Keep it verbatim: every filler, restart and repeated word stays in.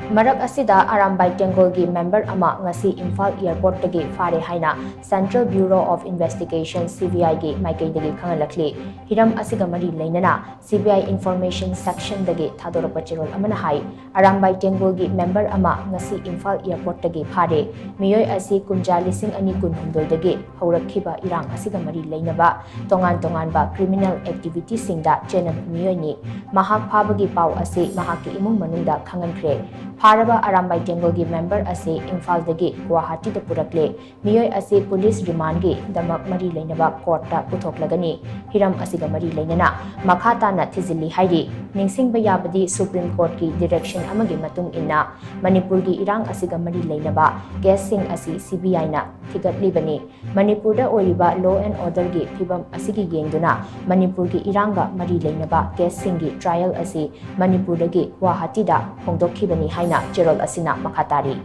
ꯃꯔꯛ ꯑꯁꯤꯗ ꯑꯔꯥꯝꯕꯥꯏ ꯇꯦꯡꯒꯣꯜꯒꯤ ꯃꯦꯝꯕꯔ ꯑꯃ ꯉꯁꯤ ꯏꯝꯐꯥꯜ ꯑꯦꯌꯔꯄꯣꯔꯠꯇꯒꯤ ꯐꯥꯔꯦ ꯍꯥꯏꯅ Central Bureau of Investigation, C B I ꯒꯤ ꯃꯥꯏꯀꯩꯗꯒꯤ ꯈꯪꯍꯜꯂꯛꯂꯤ꯫ ꯍꯤꯔꯝ ꯑꯁꯤꯒ ꯃꯔꯤ ꯂꯩꯅꯅ C B I Information Section ꯗꯒꯤ ꯊꯥꯗꯣꯔꯛꯄ ꯆꯦꯔꯣꯜ ꯑꯃꯅ ꯍꯥꯏ, ꯑꯔꯥꯝꯕꯥꯏ ꯇꯦꯡꯒꯣꯜꯒꯤ ꯃꯦꯝꯕꯔ ꯑꯃ ꯉꯁꯤ ꯏꯝꯐꯥꯜ ꯑꯦꯌꯔꯄꯣꯔꯠꯇꯒꯤ ꯐꯥꯔꯦ꯫ ꯃꯤꯑꯣꯏ ꯑꯁꯤ ꯀꯨꯝꯖꯥ ꯂꯤꯁꯤꯡ ꯑꯅꯤ ꯀꯨꯟꯍꯨꯝꯗꯣꯏꯗꯒꯤ ꯍꯧꯔꯛꯈꯤꯕ ꯏꯔꯥꯡ ꯑꯁꯤꯒ ꯃꯔꯤ ꯂꯩꯅꯕ ꯇꯣꯉꯥꯟ ꯇꯣꯉꯥꯟꯕ criminal activity ꯁꯤꯡꯗ ꯆꯦꯟꯅꯕ ꯃꯤꯑꯣꯏꯅꯤ꯫ ꯃꯍꯥꯛ ꯐꯥꯕꯒꯤ ꯄꯥꯎ ꯑꯁꯤ ꯃꯍꯥꯛꯀꯤ ꯏꯃꯨꯡ ꯃꯅꯨꯡꯗ ꯈꯪꯍꯟꯈ꯭ꯔꯦ꯫ ꯐꯥꯔꯕ ꯑꯔꯥꯝꯕꯥꯏ ꯇꯦꯡꯒꯣꯜꯒꯤ ꯃꯦꯝꯕꯔ ꯑꯁꯤ ꯏꯝꯐꯥꯜꯗꯒꯤ ꯒꯨꯋꯥꯍꯥꯇꯤꯗ ꯄꯨꯔꯛꯂꯦ꯫ ꯃꯤꯑꯣꯏ ꯑꯁꯤ ꯄꯨꯂꯤꯁ ꯔꯤꯃꯥꯟꯒꯤ ꯗꯃꯛ ꯃꯔꯤ ꯂꯩꯅꯕ ꯀꯣꯔꯠꯇ ꯄꯨꯊꯣꯛꯂꯒꯅꯤ꯫ ꯍꯤꯔꯝ ꯑꯁꯤꯒ ꯃꯔꯤ ꯂꯩꯅꯅ ꯃꯈꯥ ꯇꯥꯅ ꯊꯤꯖꯤꯜꯂꯤ ꯍꯥꯏꯔꯤ꯫ ꯅꯤꯡꯁꯤꯡꯕ ꯌꯥꯕꯗꯤ, ꯁꯨꯄ꯭ꯔꯤꯝ ꯀꯣꯔꯠꯀꯤ ꯗꯤꯔꯦꯛꯁꯟ ꯑꯃꯒꯤ ꯃꯇꯨꯡ ꯏꯟꯅ ꯃꯅꯤꯄꯨꯔꯒꯤ ꯏꯔꯥꯡ ꯑꯁꯤꯒ ꯃꯔꯤ ꯂꯩꯅꯕ ꯀꯦꯁꯁꯤꯡ ꯑꯁꯤ C B I ꯅ ꯊꯤꯒꯠꯂꯤꯕꯅꯤ꯫ ꯃꯅꯤꯄꯨꯔꯗ ꯑꯣꯏꯔꯤꯕ law and order ꯒꯤ ꯐꯤꯕꯝ ꯑꯁꯤꯒꯤ ꯌꯦꯡꯗꯨꯅ ꯃꯅꯤꯄꯨꯔꯒꯤ ꯏꯔꯥꯡꯒ ꯃꯔꯤ ꯂꯩꯅꯕ ꯀꯦꯁꯁꯤꯡꯒꯤ ꯇ꯭ꯔꯥꯏꯌꯦꯜ ꯑꯁꯤ ꯃꯅꯤꯄꯨꯔꯗꯒꯤ ꯒꯨꯋꯥꯍꯥꯇꯤꯗ ꯍꯣꯡꯗꯣꯛꯈꯤꯕꯅꯤ ꯍꯥꯏꯅ ꯆꯦꯔꯣꯜ ꯑꯁꯤꯅ ꯃꯈꯥ ꯇꯥꯔꯤ꯫